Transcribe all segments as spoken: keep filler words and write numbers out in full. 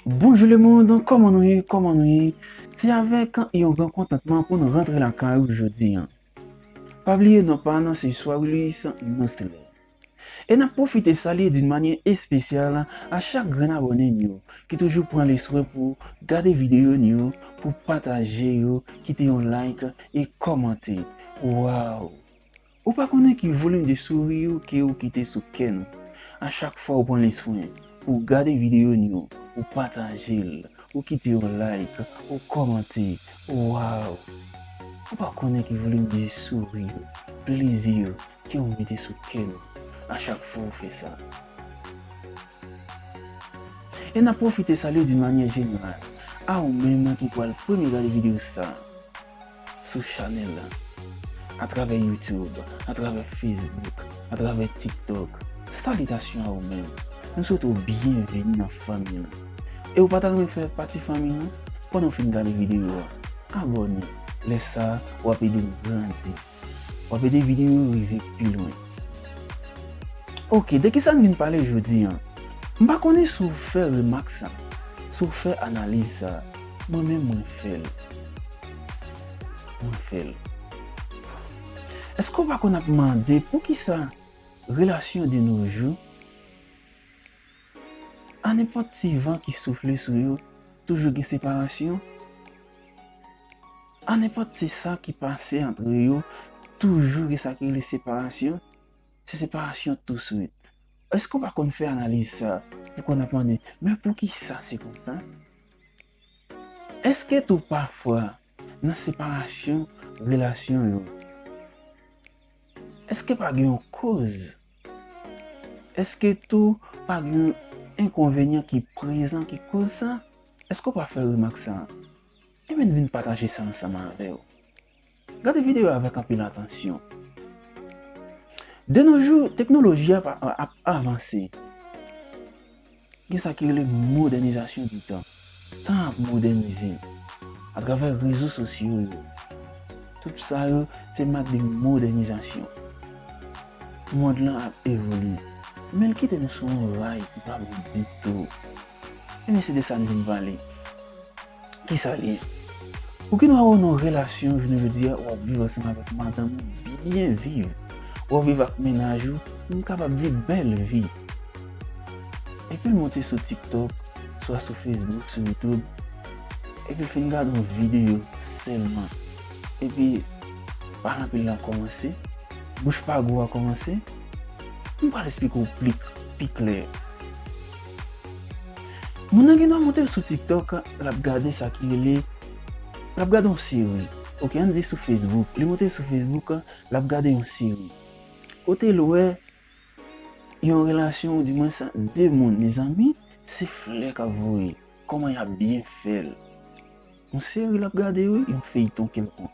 Bonjou lemonn, kòman nou ye? Kòman nou ye? Se avèk yon gran kontantman pou nou rantre lakay ou jodi a. Pa bliye non pa nou se Swawilis Nosle. E n ap pwofite salye d'une manière spéciale a chak grenn abòne n yo ki toujou pran le swen pou gade videyo n yo, pou pataje yo, kite yon like e kòmante. Waw! Ou pa konnen ki volim de souri ke ou kite sou kè nou. A chak fwa ou pran le swen pou gade videyo n yo, ou pataje l, ou kite yon like, ou kòmante. Waw! Ou pa konnen ki volim de souri, plezi ke ou mete sou kè nou a chak fwa ou fè sa. E n ap pwofite salye d'une manière générale a ou menm ki pral premye gade videyo sa sou chanèl la, atravè YouTube, atravè Facebook, atravè TikTok. Salitasyon a ou menm. Nou swete w byenveni nan fanmi an. E ou pa ta renmen fè pati fanmi an? Pandan w fin gade videyo a, abòne. Lè sa a, w ap ede n grandi. W ap ede videyo yo rive pi lwen. Oke, de kisa n vin pale jodi a? M pa konnen si w fè remak sa, si w fè analiz sa, mwen menm mwen fè l. Mwen fè l. Èske w pa konn ap mande poukisa relasyon de nos jours, a nenpòt ti van ki soufle sou yo, toujou gen separasyon? A nenpòt ti sa ki pase antre yo, toujou gen sa ki rele separasyon? Se separasyon touswit. Èske w pa konn fè analiz sa pou konn ap mande, men poukisa se konsa? Èske tou pafwa nan separasyon relasyon yo, èske pa gen yon koz? Èske tou pa gen yon enkonvenyan ki prezan ki koz sa? Èske w pa fè remak sa? Ebyen, n vin pataje sa ansanm avè w. Gade videyo a avèk anpil atansyon. De nos jours, teknoloji ap, ap avanse. Gen sa ki rele modènizasyon di tan. Tan ap modènize atravè rezo sosyo yo. Tout sa yo, se mak de modènizasyon. Mond lan ap evolye. Men l kite nou sou yon ray ki pa bon ditou. Ebyen, se de sa n vin pale. Kisa l ye? Ou gen dwa wè w nan yon relasyon, jounen jodi a, w ap viv ansanm avèk madanm ou, byen viv. W ap viv ak mennaj ou, m kapab di bèl vi. Epi l monte sou TikTok, swa sou Facebook, sou YouTube. Epi l fin gade yon videyo sèlman. Epi, pale anpil la kòmanse. Bouch pa gou a kòmanse. M pral esplike w pli, pi klè. Moun nan gen dwa monte l sou TikTok, l ap gade sa ki rele, l ap gade yon seri. Oke, ann di sou Facebook. Li monte l sou Facebook, l ap gade yon seri. Kote l wè yon relasyon, oudimwens de moun, mezanmi, se flè k ap voye. Kòman y ap byen fè l? Yon seri l ap gade, wi, yon feyton kèlkonk.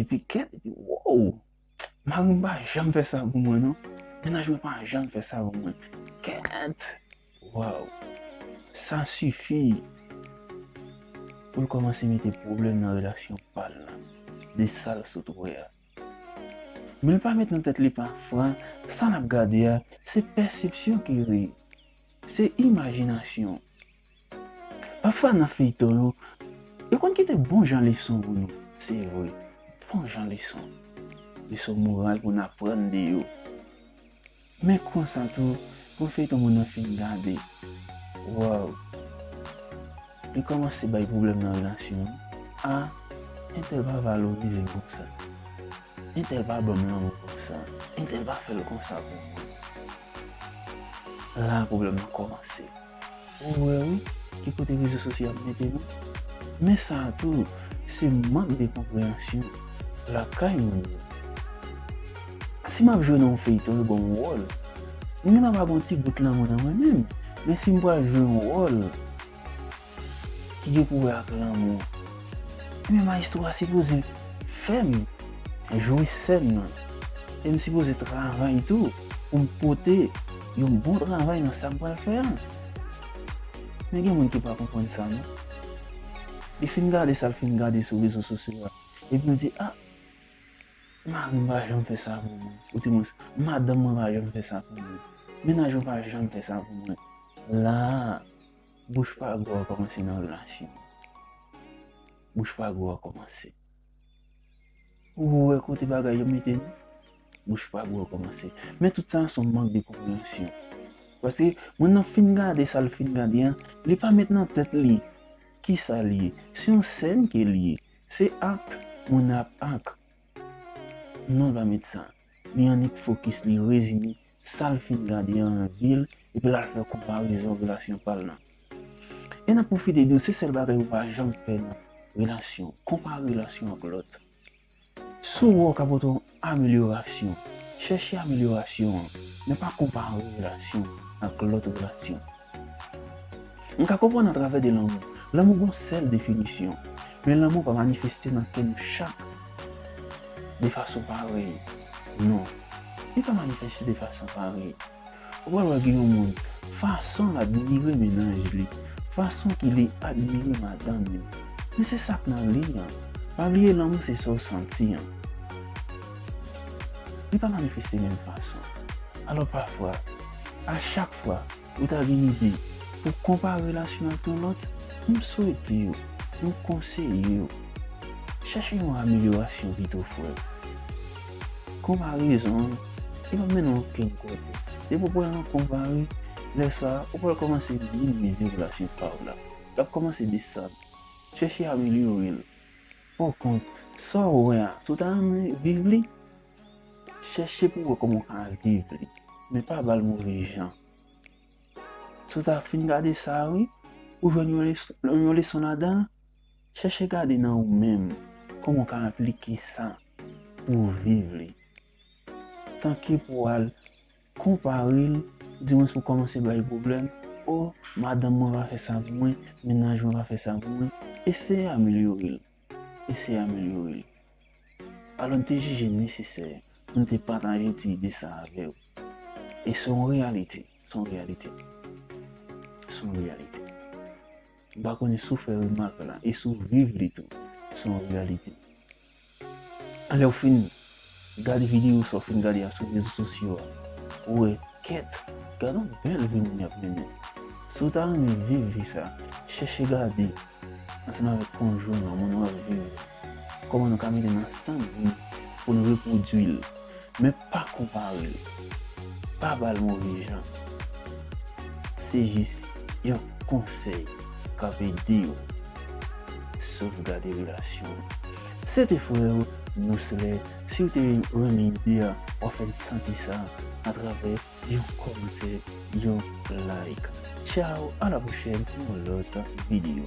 Epi kèt, li di, wow! Mari m pa janm fè sa pou mwen, non. Mennaj mwen pa janm fè sa pou mwen. Kèt! Waw! Sa sifi pou l kòmanse mete pwoblèm nan relasyon pa l la. De sa l sot wè a. Men l pa met nan tèt li pafwa, sa n ap gade a, se pèsepsyon ki reye. Se imajinasyon. Pafwa nan feyton yo, yo konn kite bon jan leson pou nou. Se vre, bon jan leson. Leson moral pou n aprann de yo. Men konsa tou, pou feyton moun nan fin gade. Waw! Li kòmanse bay pwoblèm nan relasyon an. A, entèl pa valorize m konsa. Entèl pa ban m lanmou konsa. Entèl pa fè l konsa pou mwen. La pwoblèm nan kòmanse. Ou wè wi, ki kote rezo sosyo ap mete nou. Men sa a tou, se mank de konpreyansyon lakay moun yo. Si m ap jwe nan yon feyton, yo ban m yon wòl. Mwen menm pa gen yon ti gout lanmou nan mwen menm. Men si m pral jwe yon wòl ki gen pou wè ak lanmou, ebyen, mayestwo a sipoze fè m jwe sèn nan. E m sipoze travay tou pou m pote yon bon travay nan sa m pral fè a. Men gen moun ki pa konprann sa, non. Li fin gade sa l fin gade sou rezo sosyo a, epi l di, a, mari m pa janm fè sa pou mwen. Oudimwens, madanm mwen pa janm fè sa pou mwen. Mennaj mwen pa janm fè sa pou mwen. La a, Bouch pa gwo a kòmanse nan relasyon. Bouch pa gwo a kòmanse. Ou wè kote bagay yo mete nou? Bouch pa gwo a kòmanse. Men tout sa se yon mank de konpreyansyon. Paske moun nan fin gade sa l fin gade an, li pa met nan tèt li kisa l ye. Se yon sèn ke l ye. Se ak moun nan ap ak. Non, l pa met sa. Li annik fokis, li rezime sa l fin gade an anvi l, epi l al fè konparezon relasyon pa l nan. E n ap pwofite di w, se sèl bagay ou pa janm fè nan relasyon, konpare relasyon ak lòt. Si w wè w ka pote yon amelyorasyon, chèche amelyorasyon an, men pa konpare relasyon ak lòt relasyon. M ka konprann atravè de lanmou. Lanmou gon sèl definisyon. Men lanmou pa manifeste nan kè nou chak de fason parèy. Non. Li pa manifeste de fason parèy. Ou pral wè gen yon moun, fason l admire mennaj li, fason ke li admire madanm li. Men se sa k nan li an. Pa bliye lanmou se sa w santi an. Li pa manifeste menm fason. Alò pafwa, a chak fwa ou ta gen ide pou konpare relasyon ak yon lòt, m swete w, m konseye w, chèche yon amelyorasyon pito, frè. Konparezon an, li p ap mennen w okenn kote. Depi w pran nan konpare, lè sa a, ou pral kòmanse minimize relasyon pa w la. L ap kòmanse desann. Chèche amelyore l. Pokont, sa w wè a, si w ta renmen viv li, chèche pou w wè kòman w ka viv li. Men pa ba l move jan. Si w ta fin gade sa a, wi, ou jwenn yon les-, yon leson ladan l, chèche gade nan ou menm kòman w ka aplike sa pou w viv li. Tanke pou w al konpare l, dimwens pou w kòmanse bay pwoblèm, o, madanm mwen pa fè sa pou mwen, mennaj mwen pa fè sa pou mwen, eseye amelyore l. Eseye amelyore l. Alò, n te jije nesesè pou n te pataje ti ide sa avè w. E se yon reyalite, se yon reyalite. Se yon reyalite. M pa konnen si w fè remak la, e si w viv li tou, se yon reyalite. Lè w fin gade videyo sa w fin gade a sou rezo sosyo a, ou wè, kèt, gade yon bèl vi moun y ap mennen. Si w ta renmen viv vi sa, chèche gade ansanm avèk konjwen an, moun w ap viv, kòman nou ka mete n ansanm pou n repwodui l. Men pa konpare l. Pa ba l move jan. Se jis yon konsèy k ap ede w sovgade relasyon w. Se te frè w, Nouslè. Si w te renmen ide a, w ap fè n santi sa atravè yon kòmantè, yon like. Tchaw, a la pwochèn pou yon lòt videyo.